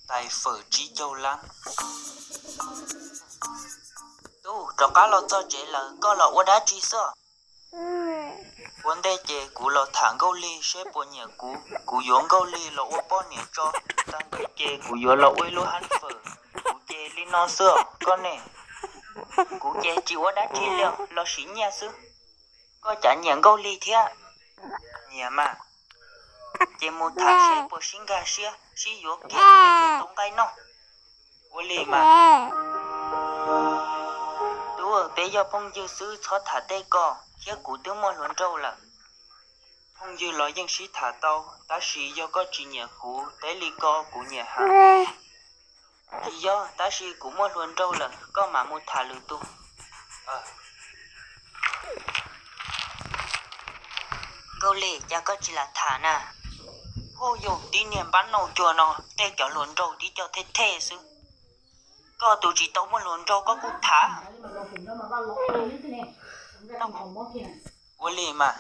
Tais fawm tsib caug lab. Tub, rov qab los txog tsev lawm, koj los ua dab tsi xwb? Ua ntej ces kuv los tham Nkauj Lig seb puas nyiam kuv, kuv yuav Nkauj Lig los ua poj niam tso. Tag kis ces kuv yuav los ua ib lub hab fawm. Kuv ces li no xwb os koj ne. Kuv ces tsis ua dab tsi li, los siv nyiaj xwb. Koj cas nyiam Nkauj Lig thiab? Nyiam mas. Ces mus tham seb puas sib nkag siab, sib yuav kiag tau nqaij noj. Ua li mas. Tub, peb yog phooj ywg xwb, txhob tham tej ko, thiab kuv twb muaj hluas nraug lawm. Phooj ywg los yeej sib tham tau, tab sis yog koj tsis nyiam kuv, teb li ko kuv nyiam heev. Tsis yog, tab sis kuv muaj hluas nraug lawm, koj mam mus tham lwm tus. Nkauj Lig, cas koj tsis lam tham na? Huj yus, tib niag npab nauj cuag no, tej cov hluas nraug tib co thej thej xwb. Koj tus tsis tau muaj hluas nraug koj kuj tham. Ua li mas.